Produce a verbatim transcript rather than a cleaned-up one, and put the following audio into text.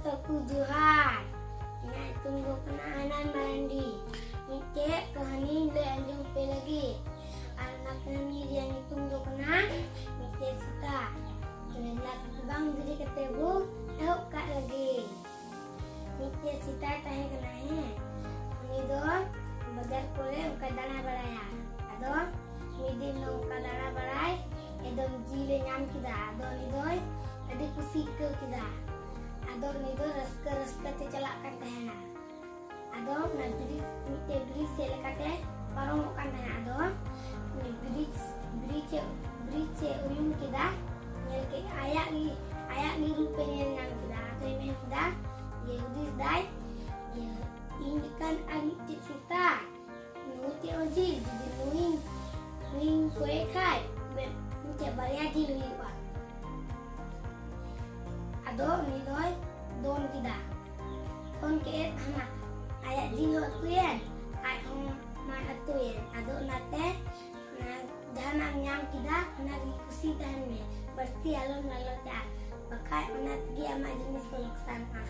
ᱛᱟᱠᱚ ᱡᱚᱦᱟᱨ᱾ ᱤᱧᱟᱹᱜ ᱧᱩᱛᱩᱢ ᱫᱚ ᱠᱟᱱᱟ ᱟᱱᱟᱱ ᱢᱟᱨᱟᱱᱰᱤ᱾ ᱢᱤᱫᱴᱮᱡ ᱠᱟᱹᱦᱱᱤᱧ ᱞᱟᱹᱭ ᱟᱸᱡᱚᱢ ᱯᱮ ᱞᱟᱹᱜᱤᱫ᱾ ᱟᱨ ᱚᱱᱟ ᱠᱟᱹᱦᱱᱤ ᱨᱮᱭᱟᱜ ᱧᱩᱛᱩᱢ ᱫᱚ ᱠᱟᱱᱟ ᱢᱤᱫᱴᱮᱡ ᱥᱮᱛᱟ᱾ ᱛᱚᱵᱮ ᱞᱟᱜ-, ᱵᱟᱝ ᱫᱮᱨᱤ ᱠᱟᱛᱮ ᱵᱚ ᱮᱦᱚᱵ ᱠᱟᱜ ᱞᱟᱹᱜᱤᱫ᱾ ᱢᱤᱫᱴᱮᱡ ᱥᱮᱛᱟᱭ ᱛᱟᱦᱮᱸ ᱠᱟᱱᱟ, ᱦᱮᱸ᱾ ᱩᱱᱤ ᱫᱚ ᱵᱟᱡᱟᱨ ᱠᱚᱨᱮ ᱚᱱᱠᱟᱭ ᱫᱟᱬᱟ ᱵᱟᱲᱟᱭᱟ᱾ ᱟᱫᱚ ᱢᱤᱫ ᱫᱤᱱ ᱱᱚᱝᱠᱟ ᱫᱟᱬᱟ ᱵᱟᱲᱟᱭ ᱮᱠᱫᱚᱢ ᱡᱤᱞ ᱮ ᱧᱟᱢ ᱠᱮᱫᱟ᱾ ᱟᱫᱚ ᱩᱱᱤ ᱫᱚᱭ ᱟᱹᱰᱤ ᱠᱩᱥᱤ ᱟᱹᱭᱠᱟᱹᱣ ᱠᱮᱫᱟ᱾ ᱟᱫᱚ ᱩᱱᱤ ᱫᱚ ᱨᱟᱹᱥᱠᱟᱹ ᱨᱟᱹᱥᱠᱟᱹ ᱛᱮ ᱪᱟᱞᱟᱜ ᱠᱟᱱ ᱛᱟᱦᱮᱱᱟ᱾ ᱟᱫᱚ ᱚᱱᱟ ᱵᱨᱤᱡᱽ, ᱢᱤᱫᱴᱮᱡ ᱵᱨᱤᱡᱽ ᱥᱮᱫ ᱞᱮᱠᱟᱛᱮ ᱯᱟᱨᱚᱢᱚᱜ ᱠᱟᱱ ᱛᱟᱦᱮᱱᱟ᱾ ᱟᱫᱚ ᱩᱱᱤ ᱵᱨᱤᱡᱽ, ᱵᱨᱤᱡᱽ ᱮ, ᱵᱨᱤᱡᱽ ᱮ ᱩᱭᱩᱝ ᱠᱮᱫᱟ᱾ ᱧᱮᱞ ᱠᱮᱫ ᱟᱭᱟᱜ ᱜᱮ, ᱟᱭᱟᱜ ᱜᱮ ᱨᱩᱯ ᱮ ᱧᱮᱞ ᱧᱟᱢ ᱠᱮᱫᱟ᱾ ᱟᱫᱚᱭ ᱢᱮᱱ ᱠᱮᱫᱟ, ᱤᱭᱟᱹ ᱦᱩᱫᱤᱥ ᱫᱟᱭ, ᱤᱭᱟᱹ ᱤᱧ ᱞᱮᱠᱟᱱ ᱟᱨ ᱢᱤᱫᱴᱮᱡ ᱥᱮᱛᱟ ᱱᱩᱭ ᱛᱮ ᱚᱡᱤ, ᱡᱩᱫᱤ ᱱᱩᱭ, ᱱᱩᱭᱤᱧ ᱠᱚᱭᱮ ᱠᱷᱟᱡ, ᱛᱚᱵᱮ ᱢᱤᱫᱴᱮᱡ ᱵᱟᱨᱭᱟ ᱡᱤᱞ ᱦᱩᱭᱩᱜᱼᱟ᱾ ᱟᱫᱚ ᱩᱱᱤ ᱫᱚᱭ ᱫᱚᱱ ᱠᱮᱫᱟ᱾ ᱫᱚᱱ ᱠᱮᱫ ᱦᱟᱱᱟ ᱟᱭᱟᱜ ᱡᱤᱞ ᱦᱚᱸ ᱟᱹᱛᱩᱭᱮᱱ, ᱟᱡ ᱦᱚᱸ ᱢᱟᱭ ᱟᱹᱛᱩᱭᱮᱱ᱾ ᱟᱫᱚ ᱚᱱᱟᱛᱮ ᱚᱱᱟ ᱡᱟᱦᱟᱱᱟᱜ ᱮᱢ ᱧᱟᱢ ᱠᱮᱫᱟ, ᱚᱱᱟ ᱨᱮᱜᱮ ᱠᱩᱥᱤ ᱛᱟᱦᱮᱱ ᱢᱮ, ᱵᱟᱹᱲᱛᱤ ᱟᱞᱚᱢ ᱞᱟᱞᱚᱪᱟ, ᱵᱟᱠᱷᱟᱡ ᱚᱱᱟ ᱛᱮᱜᱮ ᱟᱢᱟᱜ ᱡᱤᱱᱤᱥ ᱠᱚ ᱞᱚᱠᱥᱟᱱᱚᱜᱼᱟ᱾